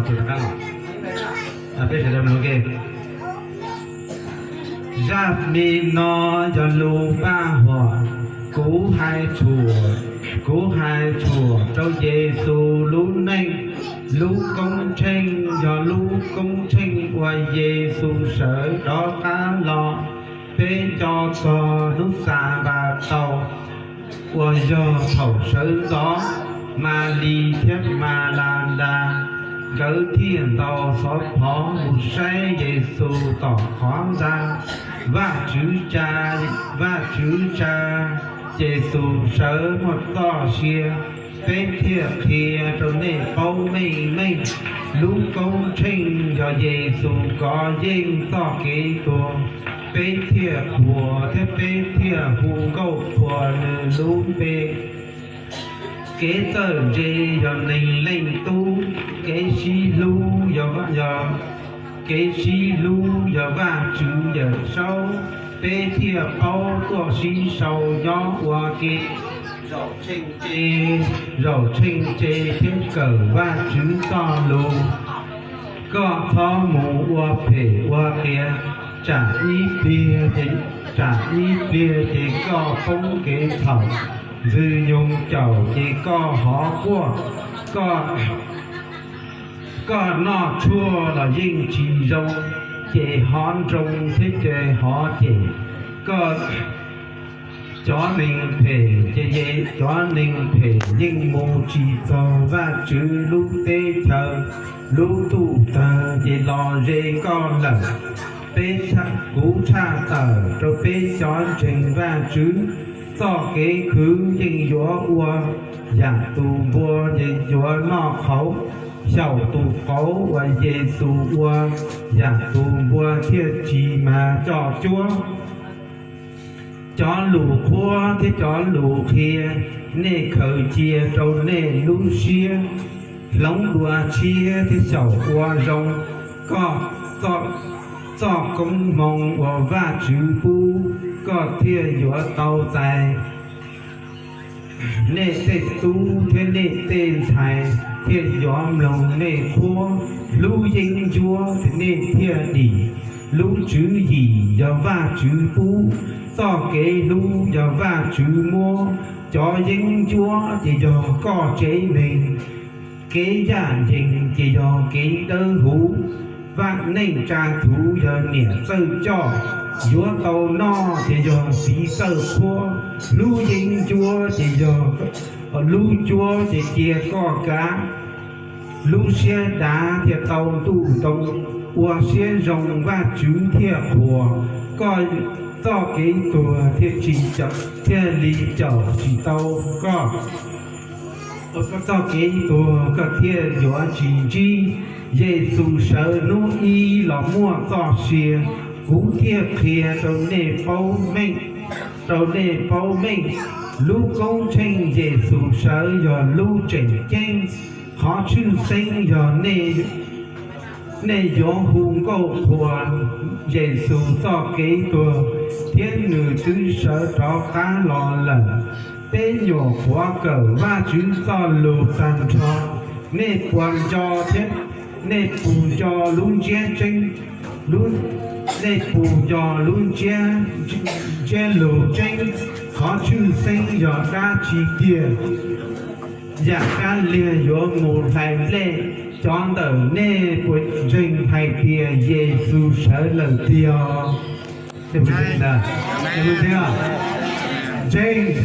Ces rov qab los, peb sawv daws mloog ke. Zaj me no yog lus paj huam. Kuv hais tshuam, kuv hais tshuam rau Yexus lub neej. Lub koob tsheej yog lub koob tsheej uas Yexus sawv rov qab los. Peb nco txog hnub Xanpataus uas yog thaum sawv ntxov, Malis thiab Maladas nkawd thiaj ntaus xov phov mus saib Yexus tom qhov ntxa. Vajtswv tsa, Vajtswv tsa Yexus sawv muaj txoj sia. Peb thiaj qhia rau nej paub meej meej, lub koob tsheej yog Yexus kov yeej txoj kev tuag. Peb thiaj qhuas thiab peb thiaj hu nkauj qhuas nws lub npe. Kev txawj ntse yog neeg leej tub, kev sib hlub yog, kev sib hlub yog Vajtswv Yawmsaub. Peb thiaj paub tuaj sib sau nyob ua ke, zaum tsheej tse, zaum tsheej tse thiab kawm Vajtswv txoj lus. Koj txhob mus ua phem ua qias, tsam ib pliag ces, tsam ib pliag ces koj poob kev txhaum, ntxwg nyoog caum ces koj hov quaj. Koj, koj noj tshuaj los yeej tsis zoo, ces hov nroo thiab ces hov cem. Koj, cov neeg phem ces, cov neeg phem yeej mus tsis txog Vajtswv lub teb chaws. Lub ntuj tawg ces los ze koj lawm. Peb, kuv tshaj tawm rau peb cov ntseeg Vajtswv, txoj kev khwv yeej yuav ua yam tus npua ces yuav noj qhauv, xyaum tus qauv uas Yexus ua, yam tus npua thiaj tsis mag coj cuab. Cov lus qhuab thiab cov lus qhia, nej khaws cia rau nej lub siab. Hloov dua tshiab thiab xyaum ua zoo, koj, txoj koob hmoov uas Vajtswv pub, koj thiaj yuav tau txais. Nej tej tub thiab nej tej ntxhais thiaj yuav mloog nej qhuab. Lub yeeb ncuab ces nej thiaj dim. Lub tswv yim yog Vajtswv pub, txoj kev hlub yog Vajtswv muab. Cov yeeb ncuab ces yog koj tsev neeg, kev ncaj ncees ces yog kev dawb huv. Vaj neej tsa thuv yog niam txawj coj, yuav tau noj ces yog txiv txawj qhuab. Lub yeeb ncuab ces yog lub cuab ces cia koj kav. Lub siab dav thiaj tau ntuj ntoo, ua siab zoo Vajtswv thiaj qhuas. Koj txoj kev tuag thiaj tsis caum, thiaj li caum tsis tau koj. Koj txoj kev tuag koj thiaj yuav tsis ntsib. Yexus sawv hnub ib los muaj txoj sia. Kuv thiaj qhia rau nej paub meej, rau nej paub meej, lub koob tsheej Yexus sawv yog lub tseem ceeb. Qhov tshwj xeeb yog nej yuav hu nkauj qhuas Yexus txoj kev tuag thiab nws twb sawv rov qab los lawm. Peb nyuam qhuav kawm Vajtswv txoj lus tag nrho. Nej puas nco thiab, nej puas nco lub ntsiab tseeb, nej puas nco lub ntsiab, ntsiab lus tseeb? Qhov tshwj xeeb yog dab tsi tiag? Yam kab liag yuav mus hlais nplej, cov ntawm nej puas ntseeg hais tias Yexus sawv lawm tiag? Ntseeg.